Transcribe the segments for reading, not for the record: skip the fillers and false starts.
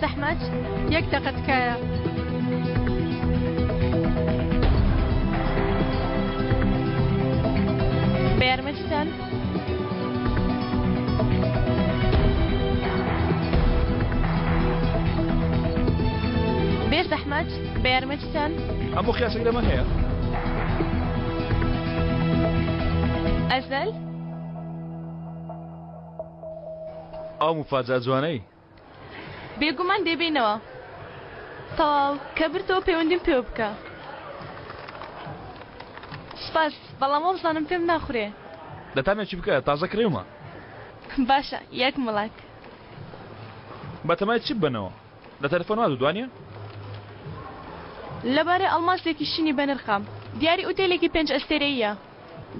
بێزەحمەت یەک دەقە تکایە. بە یارمەتیتان. بێزەحمەت بە یارمەتیتان. هەموو قیاسێک لەمە هەیە؟ ئەزەل؟ ئەو موفاجا جوانەی. بێگومان دەیبەینەوە. تەواو، کە بردەوە پەیوەندیم پێوە بکە. سوپاس، بەڵام وابزانم پێم ناخورێ. دە تامێکی بکە، تازە کڕیومە. باشە، یەک مڵک. بەتەمای چی ببەنەوە؟ لە تەلەفۆن وازت وانیە؟ لەبارەی ئەڵماسێکی شینی بەنرخە. دیاری ئوتێلێکی پێنج ئەستێرەییە.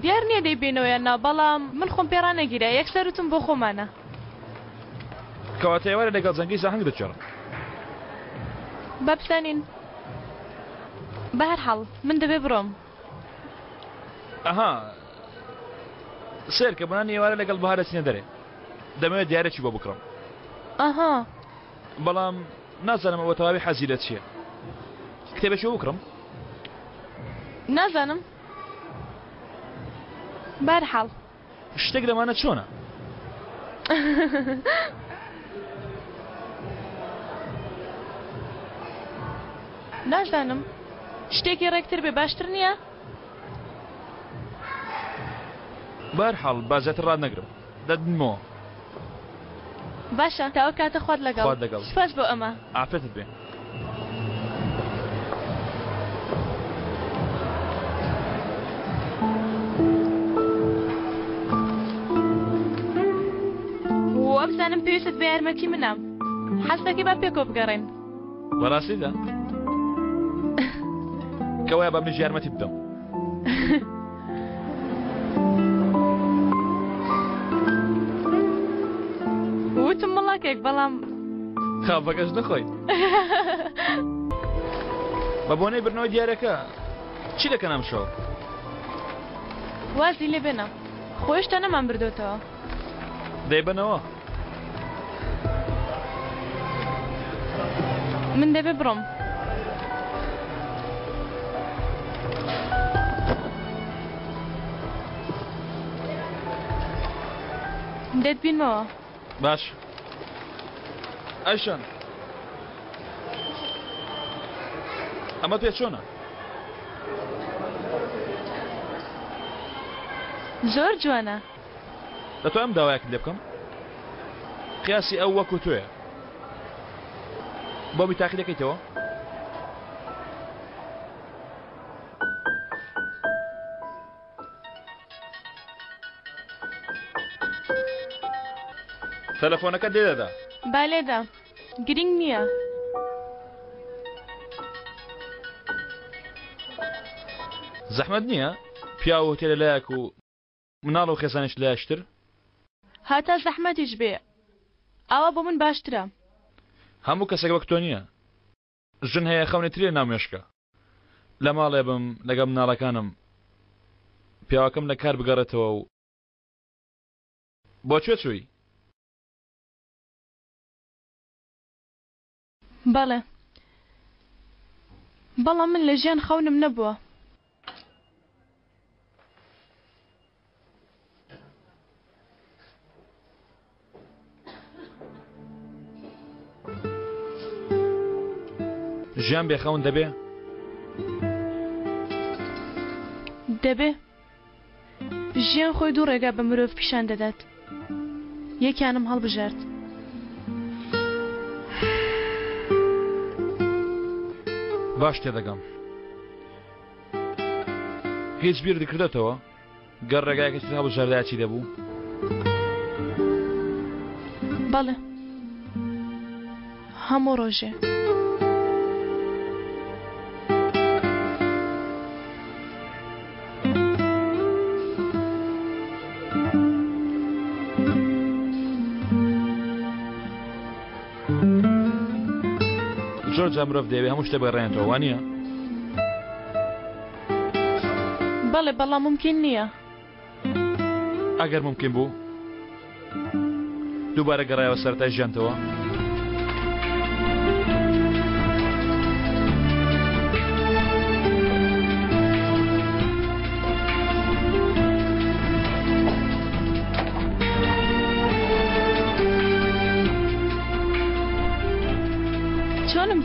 دیار نییە دەیبەینەوە یان نا، بەڵام من خۆم پێ ڕانەگیرا، یەکسەر وتم بۆ خۆمانە. کەواتە ئێوارە لەگەڵ جەنگیز ئاهەنگ دەگێڕن. با بزانین. بەهەرحاڵ، من دەبێ بڕۆم. ئەها، سەیرکە، بۆ نانی ئێوارە لەگەڵ بەهار دەچینە دەرێ. دەمەوێت دیارێکی بۆ بکڕم. ئەها. بەڵام نازانم ئەوە تەواوی حەزی لە چییە. کتێبێکی بۆ بکڕم؟ نازانم. بەهەرحاڵ. شتێک لەمانە چۆنە؟ نازانم. شتێکی ڕێکتر بێ باشتر نییە؟ بەهەرحاڵ با زیاتر ڕات نەگرم. دەتبینمەوە. باشە تا ئەو کاتە خوات لەگەڵ. خوات لەگەڵ. سوپاس بۆ ئەمە. عافێتت بێ. وابزانم پێویستت بە یارمەتی منە. حەز دەکەی با پێکەوە بگەڕێین. بەڕاستیدا؟ کەوایە با منیش یارمەتی بدەم. وتم مڵاکێک بەڵام خاپەکەش نەخۆی بە بۆنەی برنەوەی دیارەکە چی دەکەن ئەم شەو؟ وازی لێ بێنە خۆیشتا نەمان بردۆتەوە. دەیبەنەوە. من دەبێ بڕۆم. دەتبینمەوە. باش ئایشان ئەمە پێ چۆنە؟ زۆر جوانە. دەتوانم داوایەکت لێ بکەم؟ قیاسی ئەو وەکو تۆیە. بۆمی تاقی دەکەیتەوە؟ تەلەفۆنەکەت لێ دەدا. با لێدا. گرینگ نییە. زەحمەت نییە؟ پیاو و هوتێلە لایەک و مناڵ و خێزانیش لایەکی تر؟ هەتا زەحمەتیش بێ ئاوا بۆ من باشترە. هەموو کەسێک وەک تۆ نییە. ژن هەیە خەونی تری لە ناو مێشکە. لە ماڵێ بم لەگەڵ مناڵەکانم پیاوەکەم لە کار بگەڕێتەوە و بۆ کوێ چووی؟ بەڵێ بەڵام من لە ژیان خەونم نەبووە. ژیان بێ خەون دەبێ؟ دەبێ. ژیان خۆی دوو ڕێگا بە مرۆڤ پیشان دەدات. یەکیانم هەڵبژارد. باش تێدەگەم. هیچ بیرت کردۆتەوە؟ گەر ڕێگایەکی تر هەڵبژاردایە چی دەبوو؟ بەڵێ هەموو ڕۆژێ. زۆر جار مرۆڤ دەیەوێ هەموو شتێک بگەڕێنێتەوە وانییە؟ بەڵێ بەڵام مومکین نییە. ئەگەر مومکین بوو دووبارە گەڕایەوە سەرەتای ژیانتەوە؟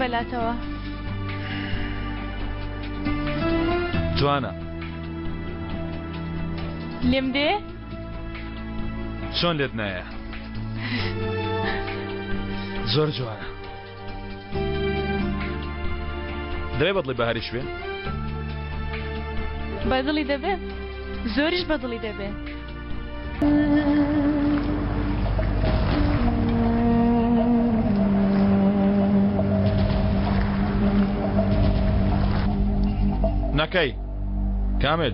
بەلاتەوە؟ جوانە. لێم دێ؟ چۆن لێت نایە؟ زۆر جوانە. دەبێ بەدڵی بەهاریش بێ؟ بەدڵی دەبێ، زۆریش بەدڵی دەبێ. نەکەی کامل.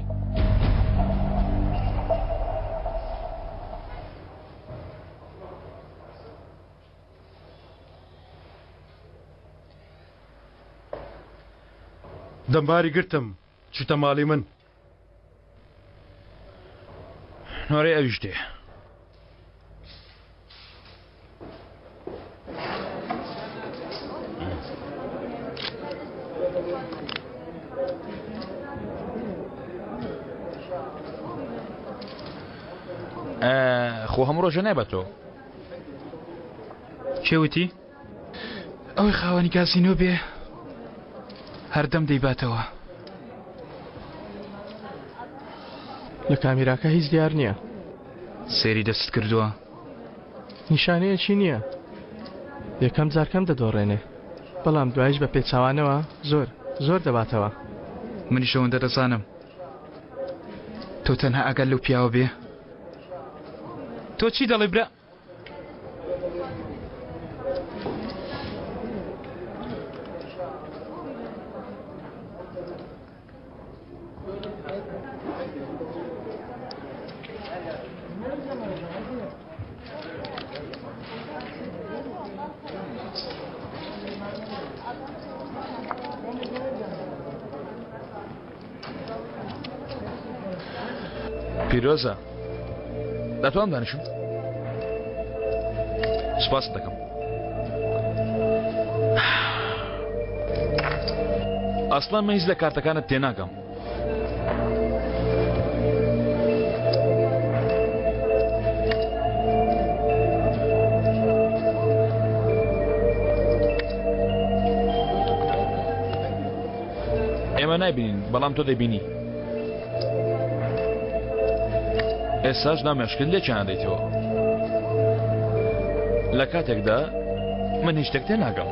دەمباری گرتم چوتە ماڵی من. نۆرەی ئەویش دێ. خۆ هەموو ڕۆژە نایباتەوە. کێ وتی؟ ئەوەی خاوەنی کاسینۆ بێ هەردەم دەیباتەوە. لە کامیراکە هیچ دیار نییە. سەیری دەستت کردووە؟ نیشانەیەکی نییە. یەکەم جار کەم دەدۆڕێنێ، بەڵام دواییش بە پێچەوانەوە زۆر، زۆر دەباتەوە. منیش ئەوەندە دەزانم. تۆ تەنها ئاگات لەو پیاوە بێ. تۆ چی دەڵێی برا؟ پیرۆزە دەتوانم دانیشم سپاست دەکەم ئەسڵەن من هیچ لە کارتەکانت تێناگەم ئێمە نایبینین بەڵام تۆ دەبینی ئێستاش ناو مێشکت لێکیان دەیتەوە لە کاتێکدا من هیچ شتێک تێناگەم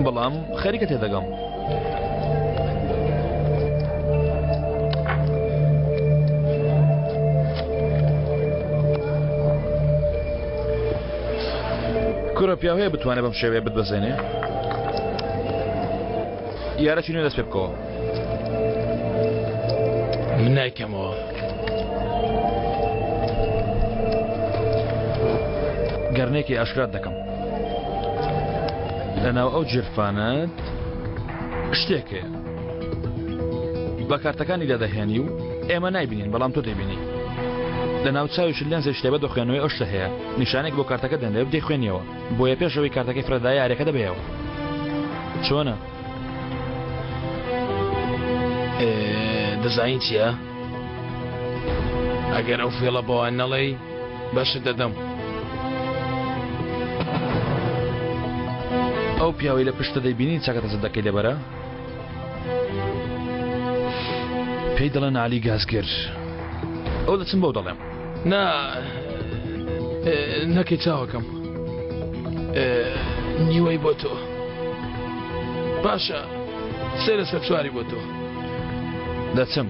بەڵام خەریکە تێدەگەم کورە پیاو هەیە بتوانێت بەم شێوەیە بتبەزێنێ یارەکی نوێ دەست پێ بکەوە من نایکەمەوە گەرنێکی ئاشکرات دەکەم لەناو ئەو جرفانەت شتێک هەیە بە کارتەکانی دادەهێنی و ئێمە نایبینین بەڵام تۆ دەبینی لە ناو چاویش لەنزێک شتێبە دەخوێنەوەی ئەو شتە هەیە نیشانێک بۆ کارتەکە دەنرێ و دەیخوێنیەوە بۆیە پێش ئەوەی کارتەکەی فرەدا یاریەکە دەبەیەوە چۆنە؟ دەزانی چییە؟ ئەگەر ئەو فێڵە بەوان نەڵێی بەشت دەدەم. ئەو پیاوەی لە پشتە دەیبینی چاکەتە زەردەکەی لەبەرە؟ پێی دەڵێن عەلی گازگر. ئەو دەچم بەو دەڵێم. نا نەکەی چاوەکەم نیوەی بۆ تۆ باشە سێ لەسەر چواری بۆ تۆ دەچم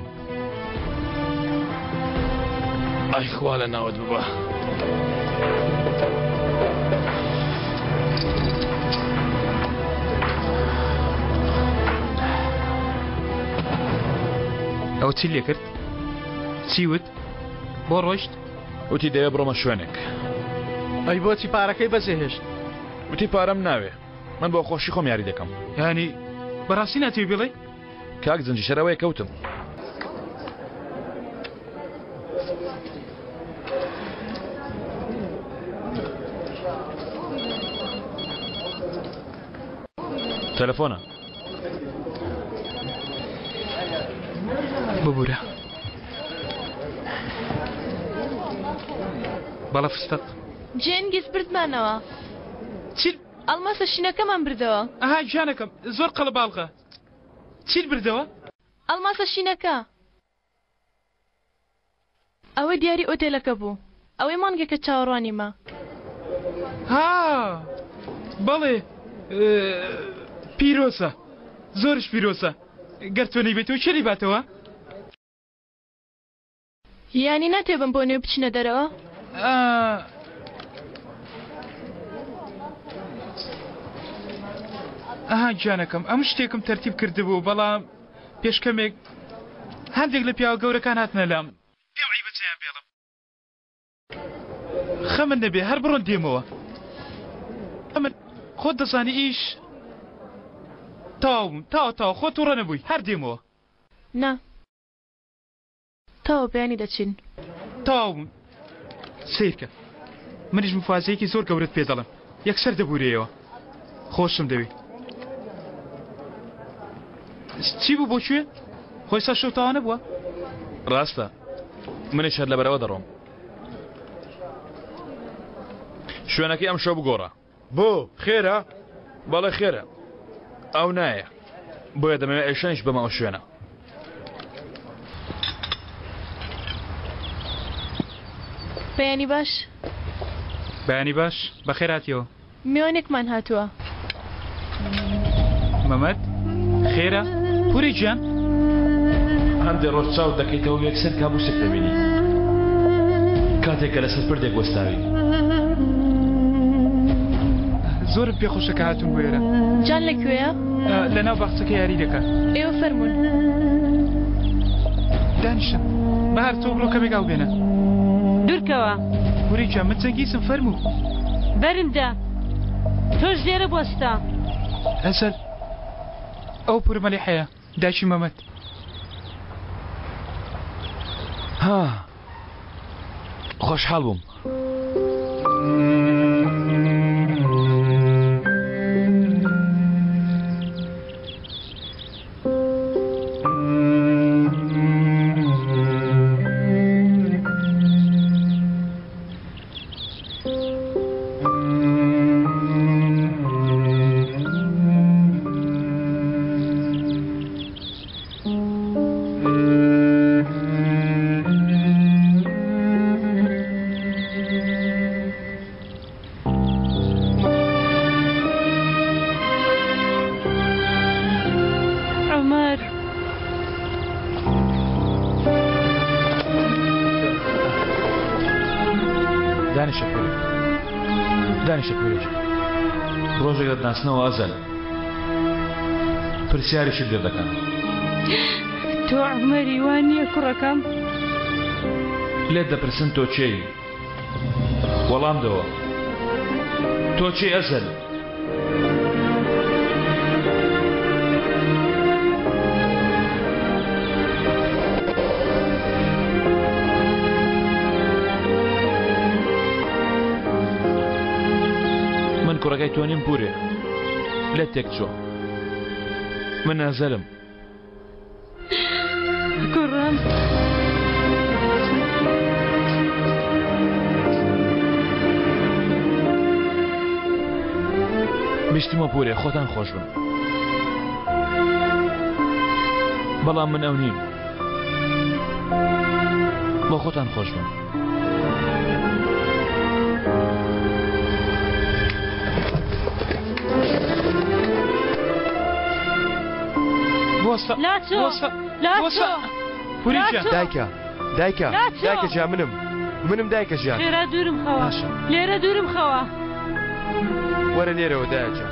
ئای خوا لە ناوت ببا. ئەوە چی لێ کرد؟ چی وت؟ بۆ ڕۆیشت؟ وتی دەوێ بڕۆمە شوێنێک. ئەی بۆچی پارەکەی بەجێهێشت؟ وتی پارەم ناوێ من بۆ خۆشی خۆم یاری دەکەم. یانی بەڕاستی ناتەوێ بیڵێی؟ کاک زنجی شەرەوەیە کەوتم. تەلەفۆنە. ببورە. بەڵێ فستق. جێنگیز بردمانەوە. چی؟ ئەڵماسە شینەکەمان بردەوە. ئەها گیانەکەم زۆر قەڵەباڵغە. چیت بردەوە؟ ئەڵماسە شینەکە. ئەوە دیاری ئۆتێلەکە بوو. ئەوەی مانگێکە چاوەڕوانیمە. ها بەڵێ پیرۆزە زۆرش پیرۆزە گەر تۆ نەیبەیتەوە کێ دەیباتەوە؟ یانی ناتەوێ بەم بۆنەوە بچینە دەرەوە؟ ئەها گیانەکەم ئەم شتێکم تەرتیب کردبوو بەڵام پێش کەمێک هەندێک لە پیاوە گەورەکان هاتنە لام پێم عەیبە جێیان بێڵم. خەمت نەبێ هەر بڕۆن دێمەوە. ئەمن خۆت دەزانی ئیش تەواو بووم تەواو تەواو خۆت توڕە نەبووی هەر دێمەوە. نا تەواو بەیانی دەچین. تەواو بووم سەیرکە منیش مفاجەیەکی زۆر گەورەت پێ دەڵێم یەکسەر دەبورێیەوە خۆشم دەوێی. چی بوو بۆ کوێ؟ خۆ ئێستا شەو تەواو نەبووە؟ ڕاستە منیش هەر لەبەرئەوە دەڕۆم. شوێنەکەی ئەمشەو بگۆڕە. بۆ؟ خێرە؟ بەڵێ خێرە. ئەو نایە. بۆیە دەمەوێت ئەیشانیش بەمە ئەو شوێنە. بەیانی باش. بەیانی باش. بەخێر هاتیەوە. میوانێکمان هاتووە. مەمەد، خێرە؟ پوری گیان؟ هەندێ ڕۆژ چاوت دەکەیتەوە و یەکسەر کابوسێک دەبینیت. کاتێک کە لەسەر پردێک وەستاوی. زۆرم پێ خۆشە کە هاتوون بۆ ئێرە. جان لە کوێیە؟ لە ناو باخچەکە یاری دەکات. ئێوە فەرموون. دانیشە. بەهار تۆ بڕۆ کەمێک ئاو بێنە. دوورکەوە. پوری گیان من جەنگیزم فەرموو. بەرندە. تۆش لێرە بوەستە. ئەزەل. ئەو پورە مەلیحەیە دایکی مەمەد. ها. خۆشحاڵ بووم. عومەر. دانیشە پوری دانیشە پوری ڕۆژێک دەتناسنەوە ئەزەل پرسیاریشت لێ دەکەن. تۆ عومەری وا نییە کوڕەکەم؟ لێت دەپرسن تۆ کێی؟ وەڵام دەوە تۆ کێی ئەزەل؟ من کوڕەکەی تۆ نیم پورێ لێت تێکچووە من ئەزەلم. کوڕم. بیستمە پورێ خۆتان خۆش بن بەڵام من ئەو نیم بۆ خۆتان خۆش بن. بوەستە لاچۆ بوەستە لاچۆ بوەستە پوری گیان لاچۆ دایکە دایکە لاچۆ دایکە گیان منم منم دایکە گیان خێرا دوورم خەوە باشە لێرە دوورم خەوە وەرە لێرەوە دایە گیان.